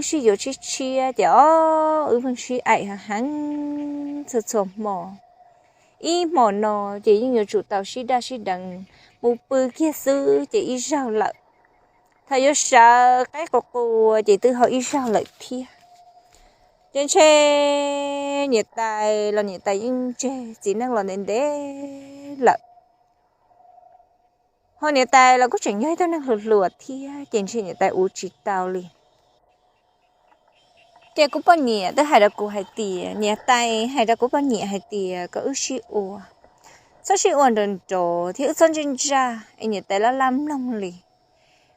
wb sib yuav tshiab tshiab ces ob wb pheej sib aim heev heev txhua txhua hmo. Ib hmo no ces yeej yuav tsum tau sib daj sib deev mus pw kiag xwb ces ib zaug lawm. Thaum yuav sawv qaib qua qua ces twb ho ib zaug lawm thiab. Ces ntshe niam tais los niam tais yeej tseg txiv neej los ntev ntev lawm. Ho niam tais los kuj tseem yog ib tug neeg hluas hluas thiab ces ntshe niam tais ua tsis tau li. Ces kuv poj niam twb hais rau kuv hais tias, niam tais hais rau kuv poj niam hais tias kom wb sib ua, txhob sib ua nrov nrov thiab wb txhob ntsaj ntsaj es niam tais laj laj mloog li,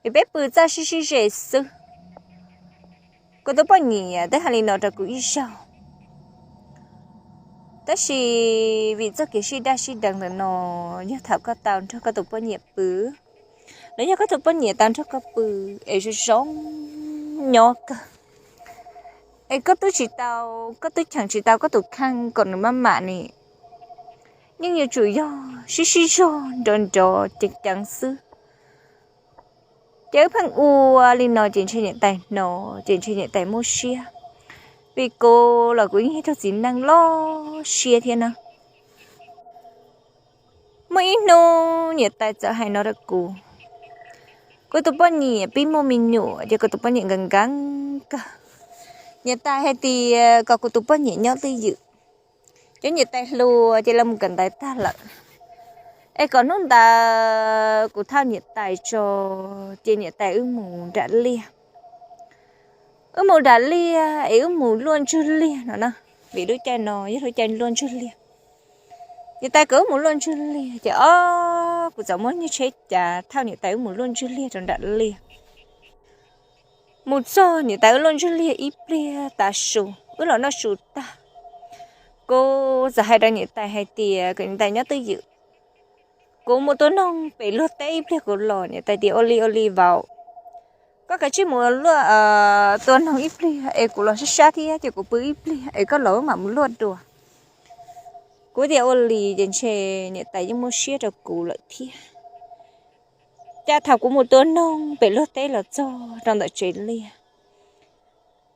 es peb pw txaj sib sib ze xwb. Kuv tus poj niam twb hais li no rau kuv ib zaug. Tab sis vim txoj kev sib daj sib deev ntawm no, yog thaum koj tau nrog koj tus poj niam pw, los yog koj tus poj niam tau nrog koj pw es zoo zoo nyob kawg, es koj twb tsis tau, koj twb cheem tsis tau koj tus kheej kom nws maj mam ne, yeej yuav tsum yog sib sib zog nrov nrov ceev ceev xwb. Ces wb pheej ua li no ces ntshe niam tais hnov ces ntshe niam tais muab siab, vim kuv los kuv yeej yog tug txiv neej loj siab thiab na. Muaj ib hnub niam tais txawm hais no rau kuv, kuv tus poj niam pib muaj me nyuam ces kuv tus poj niam nkees nkees kawg. Niam tais hais tias kom kuv tus poj niam nyob twj ywm, cov niam tais hluas ces lawv mus kawm ntawv tag lawm, es kom hnub ntawd kuv thauj niam tais tso, ces niam tais wb mus nram liaj. Wb mus nram liaj es wb mus luaj ntswg liaj no na, vim lub caij no yog lub caij luaj ntswg liaj. Niam tais kom wb mus luaj ntswg liaj ces ob kuv txawm muab niag tsheb cav thauj niam tais wb mus luaj ntswg liaj rau nram liaj. Mus txog niam tais wb luaj ntswg liaj ib pliag tav su, wb los noj su tag, kuv txawm hais rau niam tais hais tias kom niam tais nyob twj ywm, kuv mus tua noog pem luag teb ib pliag kuv los. Niam tais tias ua li ua li vauv, koj kav tsij mus tua noog ib pliag es kuv los sab sab thiab ces kuv pw ib pliag es koj los wb mam mus luaj dua. Kuv tias ua li ces ntshe niam tais yeej muab siab rau kuv lawm thiab. Cas thaum kuv mus tua noog pem luag teb los txog rau ntawm tsev liaj,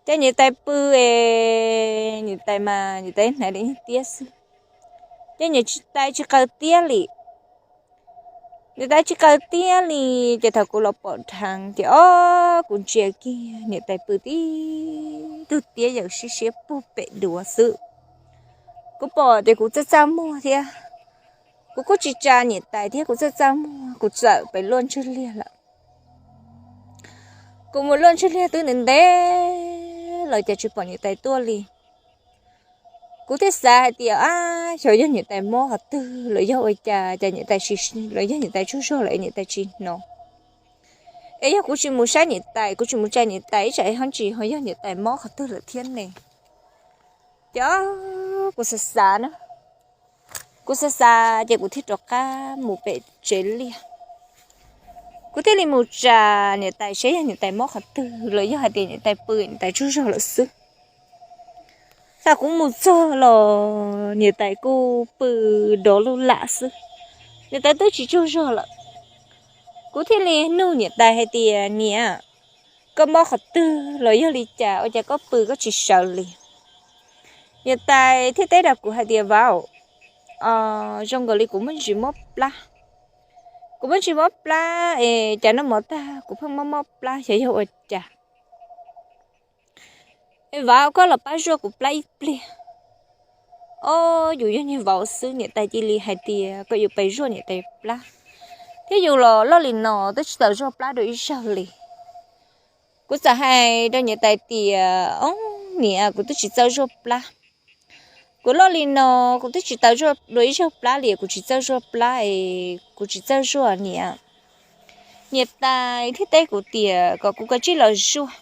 ces niam tais pw es niam tais mas niam tais hnaiv li tiab xwb, ces niam tais tsis qaws tiab li. Niam tais tsis qaws tiab li, ces thaum kuv los pom dheev ces ob kuv ntsia kiag niam tais pw tib tug tiab yawm siab siab puag pem duav xwb. Kuv pom ces kuv txaj txaj muag thiab, kuv kuj tsis tsa niam tais thiab kuv txaj txaj muag kuv txawm pem luaj ntswg liaj lawm. Kuv mus luaj ntswg liaj twb ntev ntev los cas tsis pom niam tais tuaj li. Kuv thiaj xav hais tias ab xyov yog niam tais mob qhov twg los yog ua cas, cas niam tais tsis, los yog niam tais tsaug zog lawm es niam tais tsis hnov. Es yog kuv tsis mus saib niam tais, kuv tsis mus tsa niam tais ib tsam ho ntsis ho yog niam tais mob qhov twg lawm thiab ne. Ces kuv xav xav na, kuv xav xav ces kuv thiaj rov qab mus pem tsev liaj. Kuv thiaj li mus tsa niam tais saib yog niam tais mob qhov twg los yog hais tias niam tais pw niam tais tsaug zog lawm xwb. Thaum kuv mus txog los niam tais kuj pw dov lub lam xwb, niam tais twb tsis tsaug zog lawm. Kuv thiaj li nug niam tais hais tias niam, koj mob qhov twg los yog li cas ua cas koj pw koj tsis sawv li? Niam tais thiaj teb rau kuv hais tias vauv, zoo nkaus li kuv muaj ntsis mob plab. Kuv muaj ntsis mob plab es cas noj mov tag kuv pheej mob mob plab xyov yog ua cas. Es vauv koj los pab zuaj kuv plab ib pliag. Ob yus yog niag vauv xwb niam tais cia li hais tias kom yus pab zuaj niam tais plab, thiab yus los loj li no twb tsis tau zuaj plab dua ib zaug li. Kuv txawm hais rau niam tais tias o, niam, kuv twb tsis txawj zuaj plab. Kuv loj li no kuv twb tsis tau zuaj dua ib zaug plab li, kuv tsis txawj zuaj plab es kuv tsis txawj zuaj niam. Niam tais thiaj teb kuv tias kom kuv kav tsij los zuaj.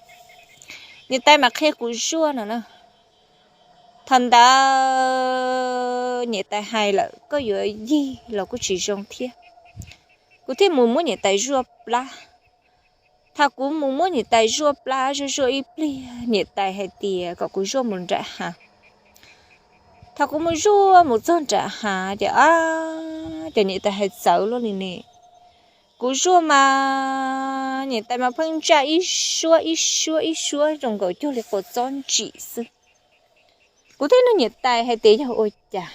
Niam tais mam qhia kuv zuaj no na. Thaum ntawd niam tais hais lawm koj yuav yig los kuj tsis zoo thiab. Kuv thiaj mus muab niam tais zuaj plab. Thaum kuv mus muab niam tais zuaj plab zuaj zuaj ib pliag niam tais hais tias kom kuv zuaj mus nram hav. Thaum kuv mus zuaj mus txog nram hav ces a, ces niam tais hais txawv luaj li ne. Kuv zuaj mas niam tais mas pheej ntsaj ib suab ib suab ib suab zoo nkaus cuag li quav txob ntsim xwb. Kuv thiaj nug niam tais hais tias yog ua cas.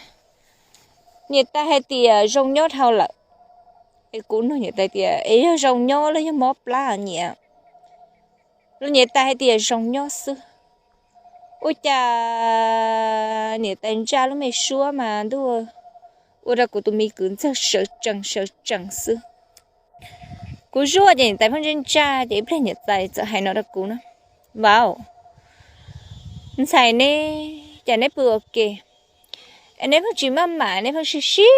Niam tais hais tias zoo nyob dhau lawm. Es kuv nug niam tais tias es yog zoo nyob los yog mob plab niam? Los niam tais hais tias zoo nyob xwb. Ua cas niam tais ntsaj lub me suab mas ntuj, ua rau kuv tus me kwv ntxawg sawv tsees sawv tsees xwb. Kuv zuaj ces niam tais pheej ntsaj ntsaj ces ib pliag niam tais txawm hais no rau kuv na, Vauv, ntxhais neb, cas neb pw ua ke es neb pheej tsis maj mam, neb pheej sib sib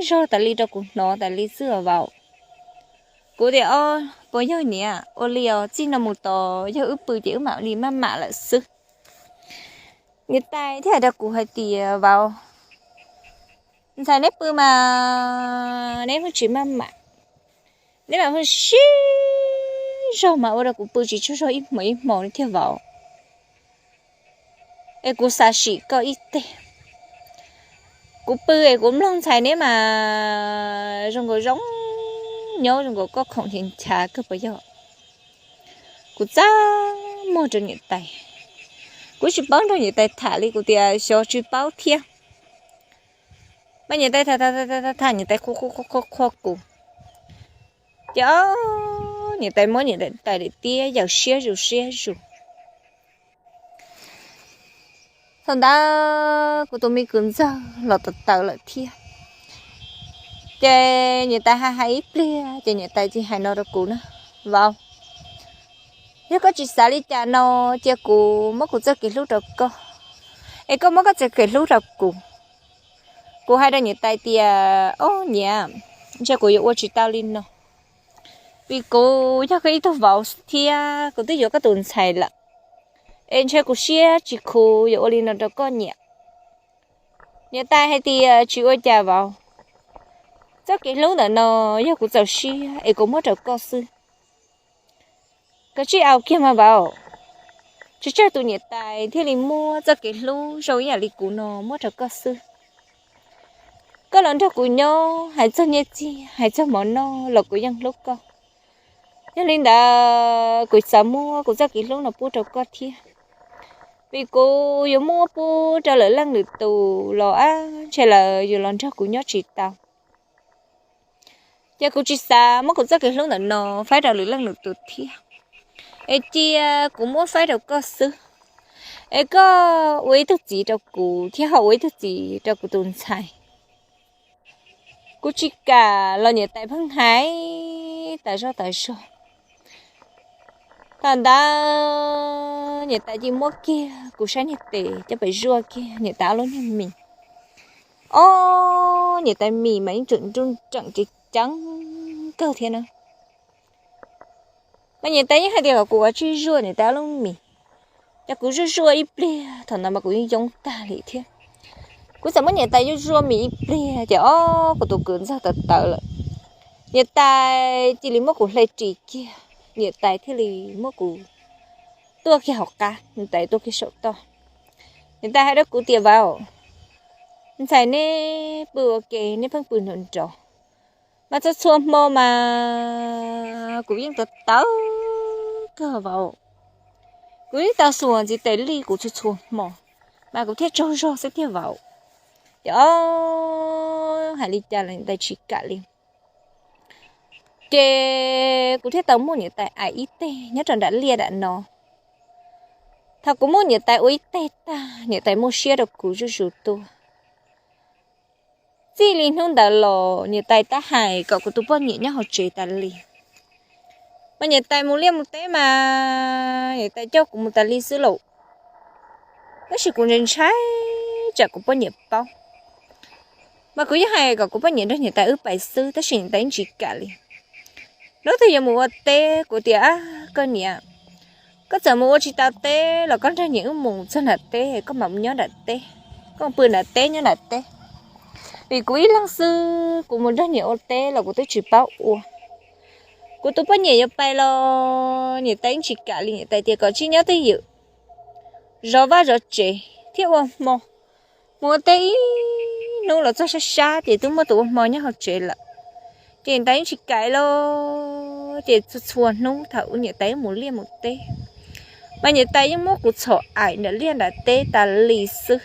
zog tas li rau kuv hnov tas li xwb os vauv. Kuv tias, Ob, puas yog niam? Ua li os, txij no mus tos yog wb pw ces wb mam li maj mam lawm xwb. Niam tais thiaj hais rau kuv hais tias, Vauv, ntxhais neb pw mas neb pheej tsis maj mam, neb mas pheej sib zog mas ua rau kuv pw tsis tsaug zog ib hmos ib hmos li thiab vauv. Es kuv xav sim koj ib teg. Kuv pw es kuv mloog ntxhais neb mas zoo nkaus zoo nyob zoo nkaus koj khoom nchav nchav kawg puas yog? Kuv txaj muag rau niam tais, kuv tsis paub nrog niam tais tham li, kuv tias xyov tsis paub thiab. Mas niam tais tham tham tham niam tais qhuas qhuas qhuas kuv. Ces niam tais muab niam tais daim tiab yaws siab zus siab zus. Thaum ntawd kuv tus me kwv ntxawg los tawv tawv lawm thiab. Ces niam tais hais hais ib pliag ces niam tais thiaj hais no rau kuv na, Vauv, yog koj tsis xav li cas no, cia kuv muab kuv txoj kev hlub rau koj, es koj muab koj txoj kev hlub rau kuv. Kuv hais rau niam tais tias, Ob niam, ntshe kuv yuav ua tsis tau li no, vim kuv yog koj ib tug vauv thiab kuv twb yuav koj tus ntxhais lawm, es ntshe kuv siab tsis khuv yuav ua li no rau koj niam. Niam tais hais tias, Tsis ua cas vauv, txoj kev hlub ntawm no yog kuv txaus siab es kuv muab rau koj xwb. Koj tsij au kiag mas vauv. Tsis tsawg tus niam tais thiaj li muab txoj kev hlub zoo ib yam li kuv no muab rau koj xwb. Koj los nrog kuv nyob, hais txog nyiaj txiag hais txog mov noj los kuv yeej hlub koj. Yog li ntawd kuv xav muab kuv txoj kev hlub no pub rau koj thiab, vim kuv yuav muab pub rau lwm leej lwm tus los ab ntshe lawv yuav los nrog kuv nyob tsis tau. Ces kuv tsis xav muab kuv txoj kev hlub ntawm no faib rau lwm leej lwm tus thiab, es cia kuv muab faib rau koj xwb, es koj ua ib tug txiv rau kuv thiab ho ua ib tug txiv rau kuv tus ntxhais. Kuv tsis kam los niam tais pheej hais tas zog tas zog. Thaum ntawd niam tais cia muab kiag kuv sab niag tes coj pem zuaj kiag niam tais ob lub niag mis. Ob, niam tais mis mas yeej tseem nruj nreem ceev ceev kawg thiab na. Mas niam tais yeej hais tias kom kuv kav tsij zuaj niam tais ob lub mis. Ces kuv zuaj zuaj ib pliag, thaum ntawd mas kuv yeej yoob tag li thiab. Kuv txawm muab niam tais zuaj zuaj mis ib pliag ces ob, kuv tus kwv ntxawg tawv tawv lawm. Niam tais cia li muab kuv hle ris kiag, niam tais thiaj li muab kuv tuaj kiag hauv qab, niam tais tuaj kiag saum toj. Niam tais hais rau kuv tias, Vauv, ntxhais neb pw ua ke neb pheej pw nrov nrov, mas txhua txhua hmo mas kuv yeej tawv tawv kawg vauv. Kuv yeej tau xuas ntxiv tes lij kuv txhua txhua hmo, mas kuv thiaj tsaug zog xwb tiag vauv. Ces ob, hais li cas los niam tais tsis kam li. Ces kuv thiaj tau muab niam tais aim ib teg nyob rau nram liaj nram no. Thaum kuv muab niam tais ua ib teg tag, niam tais muaj siab rau kuv zuj zus tuaj. Txij li hnub ntawd los niam tais tab hais kom kuv tus poj niam nyob hauv tsev tas li. Mas niam tais mus liaj mus teb mas niam tais coj kuv mus tas li xwb lauj. Tab sis kuv ntshai ntshai tsam kuv poj niam paub, mas kuv yeej hais kom kuv poj niam nrog niam tais wb pais xwb, tab sis niam tais yeej tsis kam li. Hnub twg yuav mus ua teb kuv tias, Ab, koj niam, koj txawm mus ua tsis tau teb los koj nrog niam wb mus txog nram teb, koj mam mus nyob nram teb, koj mus pw nram teb nyob nram teb. Vim kuv ib leeg xwb, kuv mus nrog niam ua teb los kuv twb tsis paub ua. Kuv tus poj niam yuav pais los niam tais yeej tsis kam li, niam tais tias kom tsib nyob twj ywm, zov vaj zov tsev thiab ua hmo. Mus ua teb ib hnub los txog sab sab ces twb muaj tus ua hmo nyob hauv tsev lawm. Ces niam tais yeej tsis kam los, ces txhua txhua hnub thaum niam tais mus liaj mus teb, mas niam tais yeej muab kuv txhom aim nram liaj nram teb tas li xwb.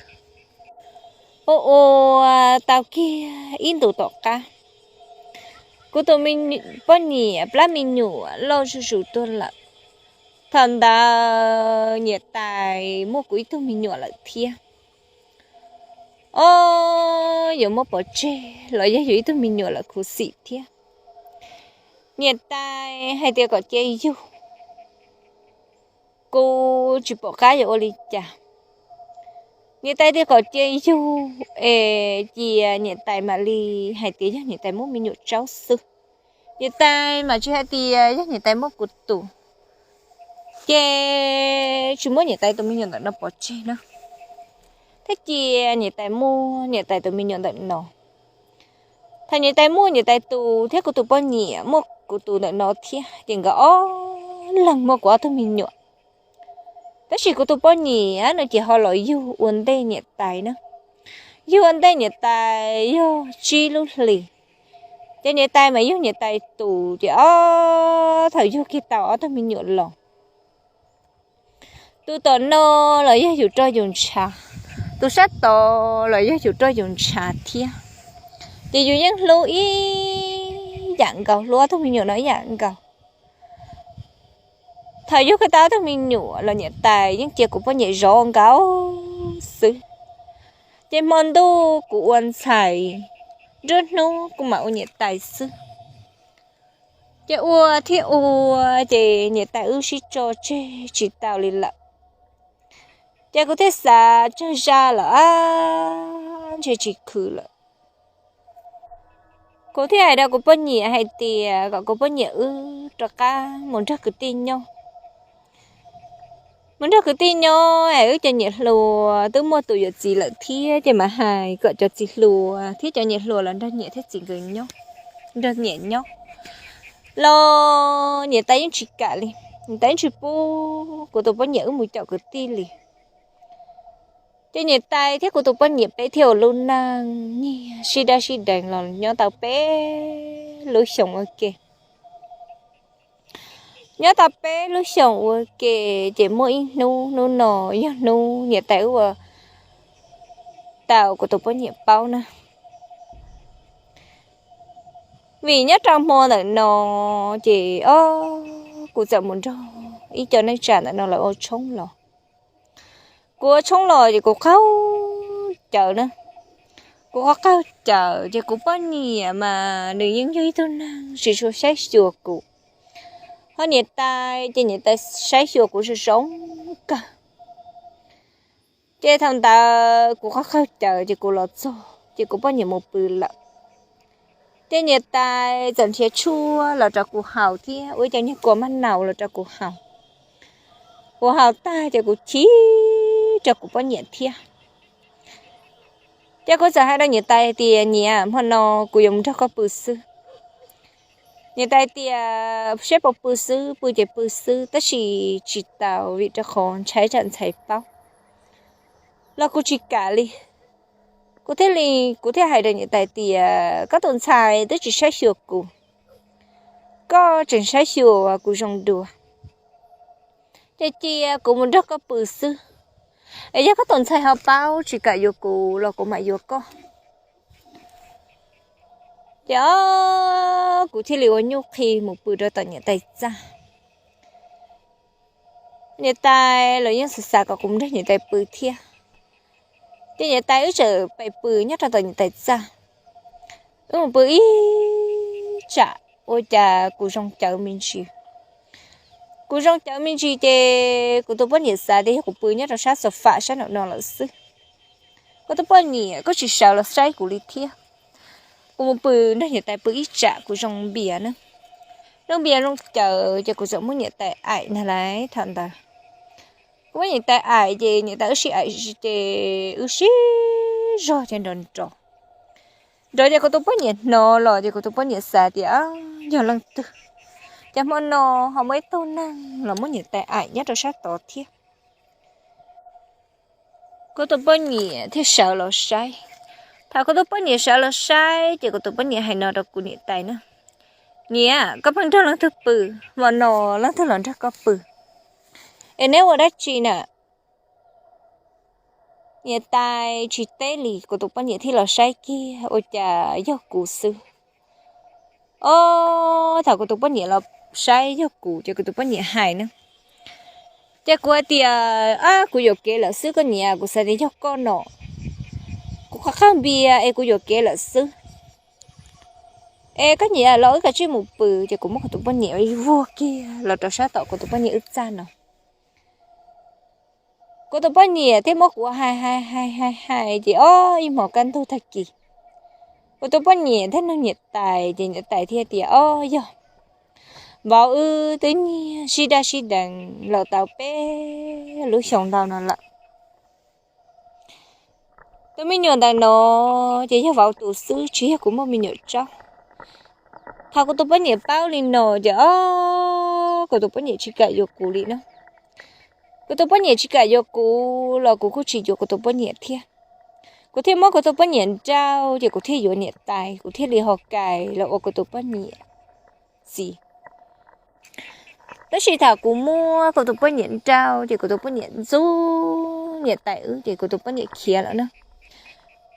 Ua ua tau kiag ib ntus tom qab, kuv tus poj niam plab me nyuam loj zuj zus tuaj lawm. Thaum ntawd niam tais muaj kuv ib tug me nyuam lawm thiab. Ob, yuav muab pov tseg los yog yus ib tug me nyuam lawm khuv xim thiab. Niam tais hais tias kom cia yug, kuv tsis pom qab yuav ua li cas. Niam tais tias kom cia yug es cia niam tais mam li hais tias yog niam tais muab me nyuam tsaub xwb. Niam tais mas tsis hais tias yog niam tais muab kuv tus, ces tsis muab niam tais tus me nyuam ntawm no pov tseg na, thiab cia niam tais muab niam tais tus me nyuam ntawm no. Thaum niam tais muab niam tais tus thiab kuv tus poj niam muab kuv tus ntawm no thiab, ces nkawd ob leeg muab kuv ob tug me nyuam. Tab sis kuv tus poj niam no ces ho los yug ua ntej niam tais na, yug ua ntej niam tais yog tsib lub hlis. Ces niam tais mas yug niam tais tus, ces ob thaum yug kiag tau ob tug me nyuam los, tus tom no los yog yus roj yus ntshav, tus sab tod los yog yus roj yus ntshav thiab. Ces yus yeej hlub ib yam nkaus, hlub ob tug me nyuam no ib yam nkaus. Thaum yug kiag tau ob tug me nyuam los niam tais yeej cia kuv poj niam zov nkaus xwb. Ces hmo ntuj kuv ua ntxhais, nruab hnub kuv mam ua niam tais xwb. Ces ua thiab ua, ces niam tais wb sib tso tseg tsis tau li lawm. Ces kuv thiaj xav tsawg zaj lawm, ntshe tsis khwv lawm. Kuv thiaj hais rau kuv poj niam hais tias kom kuv poj niam wb rov qab mus nrog kwv tij nyob. Mus nrog kwv tij nyob es wb cov niam hluas twb muaj tus yuav txiv lawm thiab, ces mam hais kom cov txiv hluas thiab cov niam hluas los nrog niam thiab txiv nkawd nyob, nrog niam nyob. Los niam tais yeej tsis kam li, niam tais yeej tsis pub kuv tus poj niam wb mus caum kwv tij li. Ces niam tais thiab kuv tus poj niam peb thiaj ua lub neej nyiag sib dab sib deev los nyob tau peb lub xyoos ua ke. Nyob tau peb lub xyoos ua ke, ces muaj ib hnub, hnub no yog hnub niam tais wb ua tau kuv tus poj niam paub na. Vim nyob rau hmo ntawm no, ces ob, kuv txawm mus nrog ib co neej tsa ntawm no lawv ua tshoob los. Kuv ua tshoob los ces kuv qaug cawv na. Kuv qaug qaug cawv ces kuv poj niam mas nws yeej yog ib tug neeg tsis tshua saib xyuas kuv. Ho niam tais ces niam tais saib xyuas kuv zoo zoo kawg. Ces thaum ntawd kuv qaug qaug cawv ces kuv los txog ces kuv poj niam mus pw lawm. Ces niam tais txawm nrhiav tshuaj los rau kuv haus thiab ua ib co niag kua mab naus los rau kuv haus. Kuv haus tag ces kuv chim rau kuv poj niam thiab. Ces kuv txawm hais rau niam tais tias, niam, hmo no kuv yuav mus nrog koj pw xwb. Niam tais tias, seb puas pw xwb, pw ces pw xwb, tab sis tsis tau vim rau qhov ntshai tsam ntxhais paub los kuv tsis kam li. Kuv thiaj li, kuv thiaj hais rau niam tais tias, koj tus ntxhais twb tsis saib xyuas kuv, koj tseem saib xyuas kuv zoo dua, ces cia kuv mus nrog koj pw xwb. Es yog koj tus ntxhais ho paub tsis kam yuav kuv los kuv mam yuav koj. Ces kuv thiaj li ua nyuj qhi mus pw rau tom niam tais txaj. Niam tais los yeej xav xav kom kuv mus nrog niam tais pw thiab. Ces niam tais wb txawm pais pw nyob rau tom niam tais txaj. Wb mus pw ib tsam ua cas kuv zoo cawv me ntsis. Kuv zoo cawv me ntsis ces kuv tus poj niam xav tias yog kuv pw nyob rau sab xo fam sab nraum no lawm xwb. Kuv tus poj niam kuj tsis sawv los saib kuv li thiab. Kuv mus pw nrog niam tais pw ib tsam kuv zoo npias na. Zoo npias zoo cawv ces kuv txawm muab niam tais aim ntag lauj thaum ntawd. Kuv muab niam tais aim ces niam tais wb sib aim ces wb sib zog ces nrov nrov. Nrov ces kuv tus poj niam hnov los ces kuv tus poj niam xav tias yog leej twg, ces hmo no ho muaj ib tug neeg los muab niam tais aim nyob rau sab tod thiab. Kuv tus poj niam thiaj sawv los saib. Thaum kuv tus poj niam sawv los saib ces kuv tus poj niam hais no rau kuv niam tais na, Niam, koj pheej nrog leej twg pw? Hmo no leej twg los nrog koj pw? Es neb ua dab tsi na? Niam tais tsis teb li, kuv tus poj niam thiaj los saib kiag ua cas yog kuv xwb. Ob, thaum kuv tus poj niam los saib yog kuv ces kuv tus poj niam hais na, ces kuv hais tias, Ab, kuv yuam kev lawm xwb koj niam, kuv xav tias yog koj no. Kuv qhov qhaj npias es kuv yuam kev lawm xwb. Es koj niam los wb kav tsij mus pw. Ces kuv muab kuv tus poj niam vuag kiag los rau sab tom kuv tus poj niam wb txaj no. Kuv tus poj niam thiaj muab kuv hais hais hais hais hais ces ob ib hmos kaj ntug tag kis, kuv tus poj niam thiaj nug niam tais ces niam tais thiaj tias, Ob, yog vauv wb twb nyiag sib daj sib deev los tau peb lub xyoo ntau no lawm. Tus me nyuam ntawm no ces yog vauv tus xwb, tsis yog kuv muaj me nyuam tsaub. Thaum kuv tus poj niam paub li no ces ob, kuv tus poj niam tsis kam yuav kuv li no. Kuv tus poj niam tsis kam yuav kuv los kuv kuj tsis yuav kuv tus poj niam thiab. Kuv thiaj muab kuv tus poj niam nrauj ces kuv thiaj yuav niam tais, kuv thiaj li ho cais los ua kuv tus poj niam txiv. Tab sis thaum kuv muab kuv tus poj niam nrauj ces kuv tus poj niam ntxub niam tais wb ces kuv tus poj niam khiav lawm na.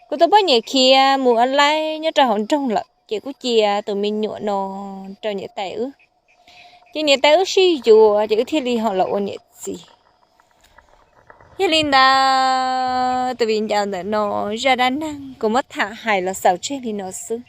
Kuv tus poj niam khiav mus ua laib nyob rau hauv nroog lawm ces kuj cia tus me nyuam no rau niam tais wb. Ces niam tais wb sib yuav ces wb thiaj li ho los ua niam txiv. Yog li ntawd tus viv ncaus ntawm no zaj dab neeg kuv muab tham hais los xaus tseg li no xwb.